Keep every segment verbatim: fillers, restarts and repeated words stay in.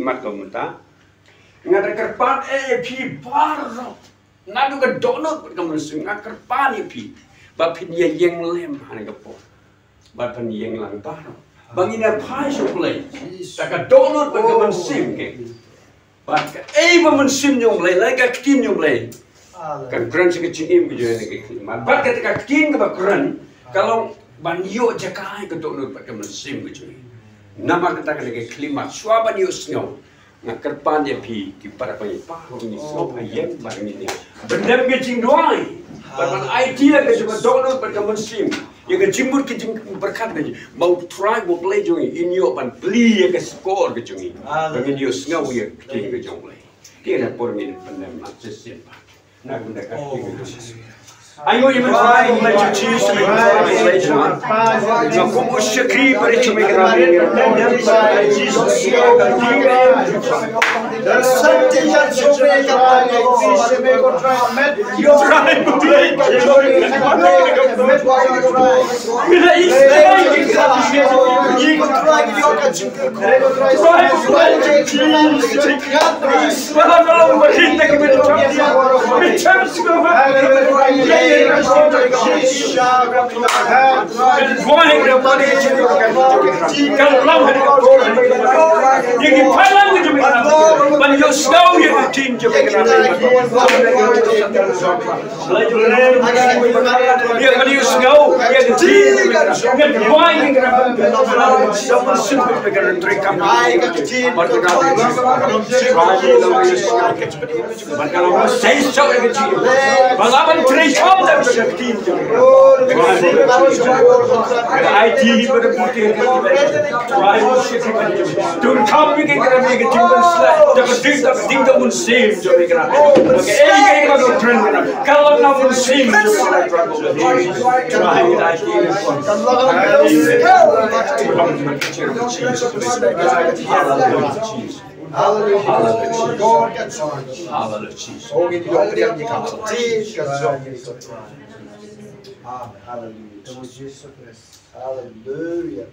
Mat ka mynta. Nga da kyrpad ïa phi baroh. Naduh ka dohnud bad ka mynsiem nga kyrpad ïa phi. Ba phin ïa ïeng lem ha kane ka por. Ba phin ïeng lang baroh. Ba ngin ïa phai sha U Blei. Da ka dohnud bad ka mynsiem ke. Bad kaei ba mynsiem jong U Blei, lane ka ktien jong U Blei. Kan kren sha ka jingim ka jong ngi ka khlieh. Bad kata ka ktien kaba kren ka long ban ïoh jaka ïa ka dohnud bad ka mynsiem ka jong ngi. Namar kata kane ka khlieh, shuwa ban ïoh sngew, nga kyrpad ïa phi ki para bangeit ba ngin sngew ha ïing bad ngin ïa pyndem ka jingduwai. Bad ban aiti ïa ka jong ka dohnud bad ka mynsiem. Ïa ka jingmut ka jingpyrkhat ka jong ba U Trai U Blei jong ngi in ïoh ban plie ïa ka shkor ka jong ngi. Ba ngin ïoh sngew ïa ka ktien ka jong U Blei. Te na por ngin pyndem na shisien ba. Na ka bynta ka ktien ka jong U Blei. Ai ngi ïa mynta U Blei jong U Jisu, U Blei jong U Blei jong. Na kum u shakri bad u shakri ka ram ïa ka ktien ka jong U Blei jong. Hallelujah. Hallelujah. Hallelujah. Hallelujah. Hallelujah.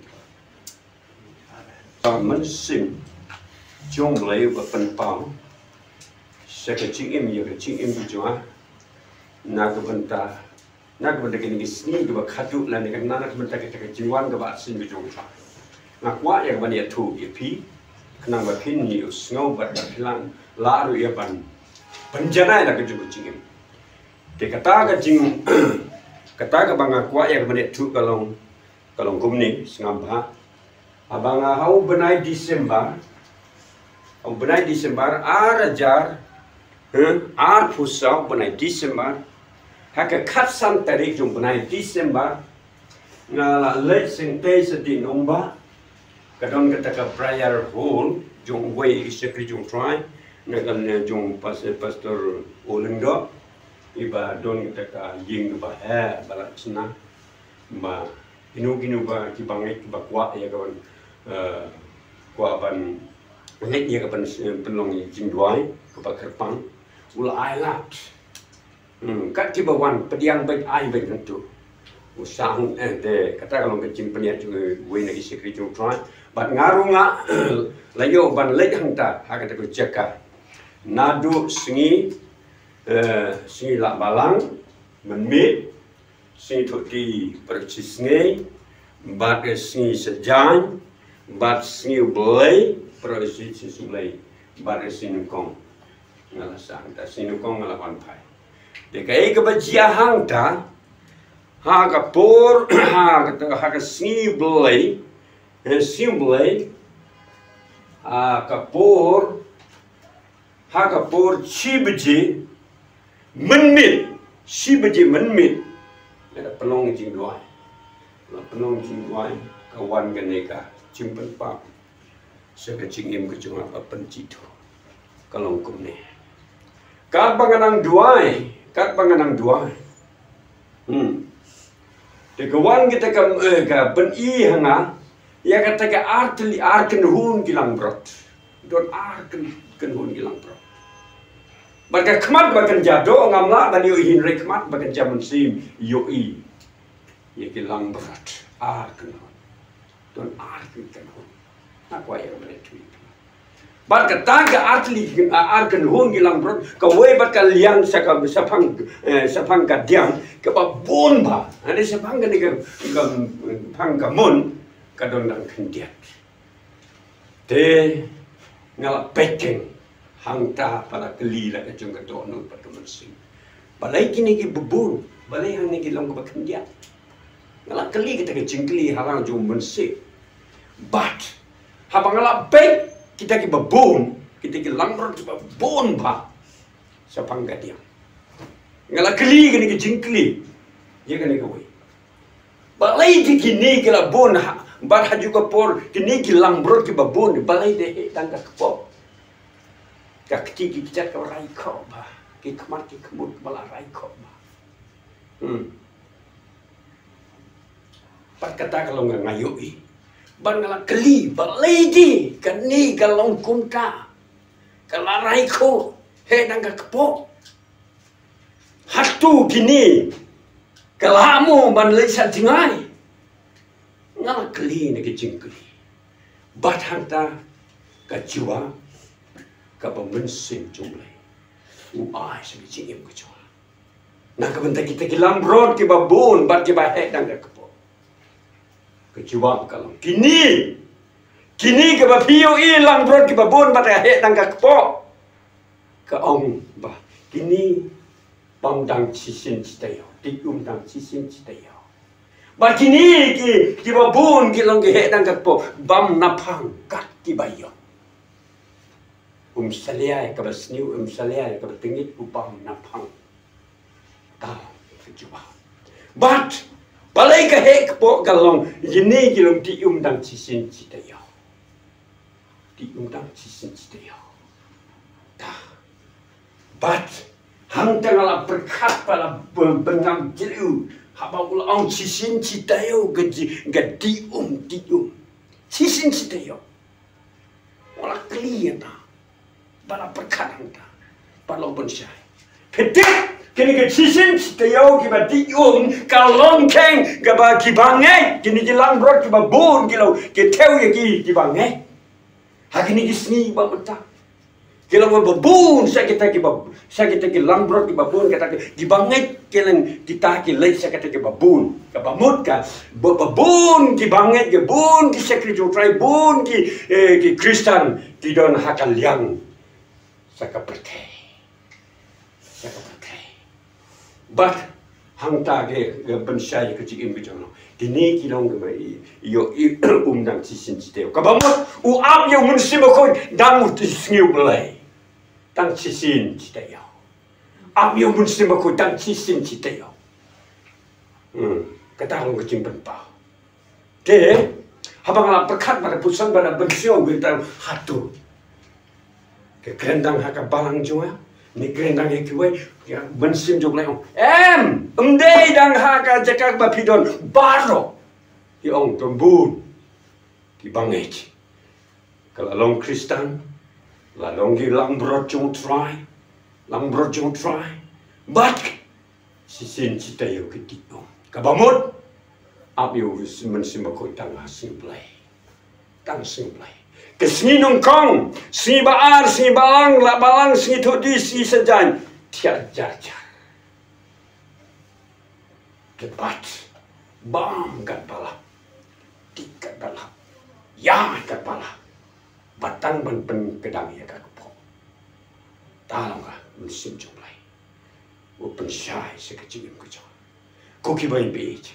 Ka mynsiem jong U Blei ba pynpaw sha ka jingim ïa ka jingim jong nga na ka bynta Na ka bynta kine ki sngi kiba khadduh lane ka na ka bynta kata ka jingwan kaba arsien ka jong ka. Nga kwah ïa ka ban ïathuh ïa phi khnang ba phin ïohsngew bad ba phi lah ruh ïa ban pynjanai la ka jong ka jingim. Te kata ka jing kata kaba nga kwah ïa ka ban ïathuh ka long Ka long kumne, sngap bha. Haba nga ha u bnai December, ha u bnai December, ar hajar, eh, arphew saw bnai December, ha ka khatsan tarik jong bnai December, nga la leit sngewthuh sa dih nongbah, ka don kata ka prayer hall, jong uwei i shakri jong Trai, na ka liang jong pas-, Pastor Olin Dok, iba don kata ka ïing ba heh, ba la sna, ba Kino kino ba kiba ngeit kiba kwah ïa ka ban, eh, kwah ban ngeit ïa ka ban, eh, pynlong ïa jingduwai kaba kyrpang. U la ai lad. Hmm, kat kiba wan pdiang beit ai beit hangto. U sang, eh, te kata ka long ka jingpynïaid jong uwei na ki shakri jong Trai. Bad nga ruh nga la ïoh ban leit hangta ha kata ka jaka. Naduh sngi, eh, sngi Lad Balang mynmiet, Sngi Thohti, paralok shi sngi, bad ka sngi Saitjaiñ, bad sngi U Blei, paralok shi sngi U Blei, bad ka sngi Nyngkong. Nga la sah hangta, sngi Nyngkong nga la wan phai. Te kaei kaba jia hangta, ha ka por, ha ka, ha ka sngi U Blei, eh, sngi U Blei, ha ka por, Ha ka por shi baje mynmiet, shi baje mynmiet, nga da pynlong jingduwai. Nga pynlong jingduwai, ka wan kane ka jingpynpaw sha ka jingim ka jong nga ba pynjhieh. Ka long kumne. Katba nga nang duwai, katba nga nang duwai. Hmm. Te ka wan kita ka, eh, ka pyni ha nga ïa kata ka ar tylli, ar kynhun ki langbrot. Don ar kyn-, kynhun ki langbrot. Bad ka khmat ba kynja doh ngam lah ban ïohi, hynrei khmat ba kynja mynsiem ïohi ïa ki langbrot. Ar kynhun. Don ar kynhun. Nga kwah ïa ka bynta. Bad kata ka ar tylli, ah, ar kynhun ki langbrot, kawei bad ka liang shaphang, shaphang, eh, shaphang ka diang, kaba bun bha. Hynrei shaphang kane ka, ka, shaphang ka mon, ka don dang khyndiat. Te nga la peit keiñ, hangta pat la kylli la ka jong ka dohnud bad ka mynsiem. Balei kine kiba bun, balei hangne ki long kaba khyndiat. Nga la kylli kita ki jingkylli ha rang jong u mynsiem. Bad haba nga la peit kita kiba bun, kita ki langbrot kiba bun bha shaphang ka diang, nga la kylli kine ki jingkylli ïa kane kawei. Balei te kine ki la bun ha, bad ha kajuh ka por kine ki langbrot kiba bun, balei te heh tang ka kpoh? Ka kti ki kjat kaba rai khoh bha, ki khmat ki khmut kaba la rai khoh bha. Hmm. Bad kata ka long nga ïohi. Bad nga la kylli, balei te kane ka long kumta, ka la rai khoh, heh tang ka kpoh? Hato kine ka la mo ban leit sha jngai? Nga la kylli na ki jingkylli. Bad hangta ka jubab kaba mynsiem jong U Blei u ai sha ka jingim ka jong nga. Na ka bynta kita ki langbrot kiba bun bad kiba heh tang ka kpoh, ka jubab ka long, kine, kine kiba phi ïohi langbrot kiba bun bad ka heh tang ka kpoh, ka ong ba kine bym dang shisien shi taïew, dih um dang shisien shi taïew. Bad kine ki, kiba bun ki long ki heh tang ka kpoh, bym naphang kat kiba ïong. Um salia ïa kaba sniew, um salia ïa kaba tyngeh, u bym naphang. Te ka jubab. Bad balei ka heh kpoh ka long, kine ki long dih um dang shisien shi taïew. Dih um dang shisien shi taïew. Te bad hangta nga la pyrkhat bad la byn-, bynngam jylliew, haba u la ong shisien shi taïew ka ji-, ka dih um, dih um. Shisien shi taïew. Nga la kylli ïa kata. Bad la pyrkhat hangta. Bad la pynshai. Phi tip, kine ki shisien shi taïew kiba dih um, ka long keiñ kaba kiba ngeit, kine ki langbrot kiba bun ki long, ki thew ïa ki, kiba ngeit. Ha kine ki sngi ba mynta, ki long ba bun sha kita kiba, sha kita ki langbrot kiba bun, kita ki, kiba ngeit, ki long kita ki leit sha kita kiba bun. Kaba mut ka, ba, ba bun kiba ngeit, ki bun ki shakri Jowai, bun ki, eh, ki Khristan, ki don ha ka liang sha ka pyrthei. Sha ka pyrthei. Bad hangta ka, ka pynshai ka jingim ka jong u. Kine ki long kiba i, ïoh i um dang shisien shi taïew. Kaba mut u ap ïa u Mynsiem Bakhuid dang u sngi U Blei. Dang shisien shi taïew. Ap ïa u Mynsiem Bakhuid dang shisien shi taïew. Hmm. Kata long ka jingpynpaw. Te haba nga la pyrkhat bad la pyrshang bad la pynshai, nga tang, hato ka kren tang ha ka balang jong nga, ne kren tang ïa kiwei, ïa Mynsiem jong U Blei ong, em, ym dei tang ha ka jaka ba phi don, baroh. Ki ong, don bun kiba ngeit. Ka la long Khristan, la long ki langbrot jong U Trai, langbrot jong U Trai. Bad shisien shi taïew ki dih um. Kaba mut ap ïa u Mynsiem Bakhuid tang ha sngi Blei. Tang sngi Blei. Ka sngi nyngkong, sngi ba ar, sngi balang, la balang, sngi thuhdi, sngi saitjaiñ, thiah jar jar. Te bad bam katba lah, dih katba lah, ïaid katba lah, ba tang ban pynkdang ïa ka kpoh. Te long ka Mynsiem jong U Blei u pynshai sha ka jingim ka jong nga. Ko kiba ïeit,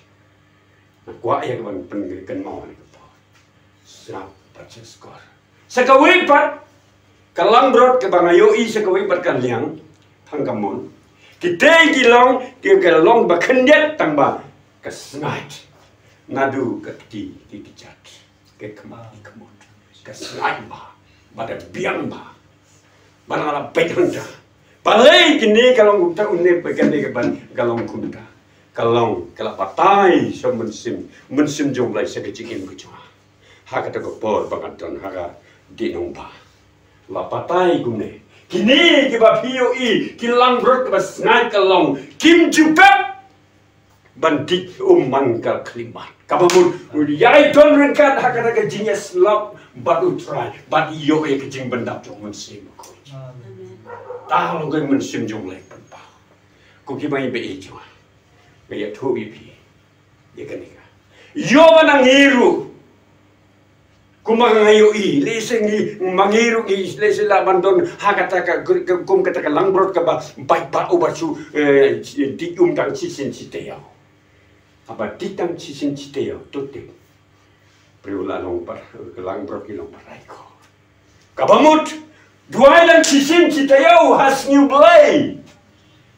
nga kwah ïa ka ban pynkynmaw ha kane ka por. Sngap bad sngap shkor. Sa kawei pat ka langbrot kaba nga ïohi, sa kawei pat ka liang shaphang ka mon. Kita ki long, ki, ka long ba khyndiat tang ba ka sngaid. Naduh ka kti ki kjat, ka khmat ki khmut, ka sngaid bha, bad ka biang bha. Bad nga la peit hangta. Balei kine ka long kumta, une peit kane ka ban, ka long kumta. Ka long, ka la batai sha u Mynsiem, Mynsiem jong U Blei sha ka jingim ka jong nga. Ha kata ka por ba nga don ha ka dih nongbah, la batai kumne. Kine kiba phi ïohi, ki langbrot kiba sngaid, ka long kim ju pep. ban dih um man ka khyllipmat. Kaba mut u ïai don ryngkat ha kata ka jingïasyllok bad U Trai bad ïoh ïa ka jingbyndap jong U Mynsiem Bakhuid. Ta long ka mynsiem jong U Blei pynpaw. Ko ki baieit ba ïeit jong nga, nga ïathuh ïa phi ïa kane ka, ïoh ma ngi ruh. Kumba nga ïohi, lehse ngi, ma ngi ruh ngi, lehse lah ban don ha kata ka, ka, kum kata ka langbrot kaba bad ba u ba shu, eh, dih um tang shisien shi taïew. Haba dih tang shisien shi taïew, to tip, briew la long ba, ka langbrot ki long ba rai ko. Kaba mut, duwai tang shisien shi taïew ha sngi U Blei.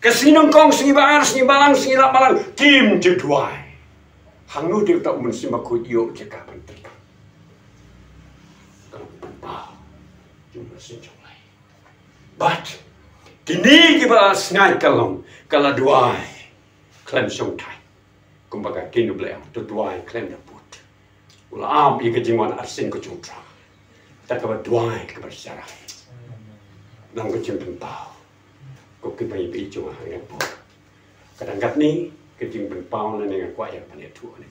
Ka sngi nyngkong, sngi ba ar, sngi balang, sngi lap balang, kim ju duwai. Hangno te uta U Mynsiem Bakhuid ïoh jaka ban tip? Ka long pynpaw jong U Mynsiem jong U Blei. Bad kine kiba la sngaid ka long, ka la duwai khlem shong thait. Kumba ka ktien U Blei ong, to duwai khlem da pud. U la ap ïa ka jingwan arsien ka jong U Trai da kaba duwai kaba shai. Nang ka jingpynpaw. Ko ki baieit jong nga ha nga pud. Ka dang katne ka jingpynpaw lane nga kwah ïa ban ïathuh ne.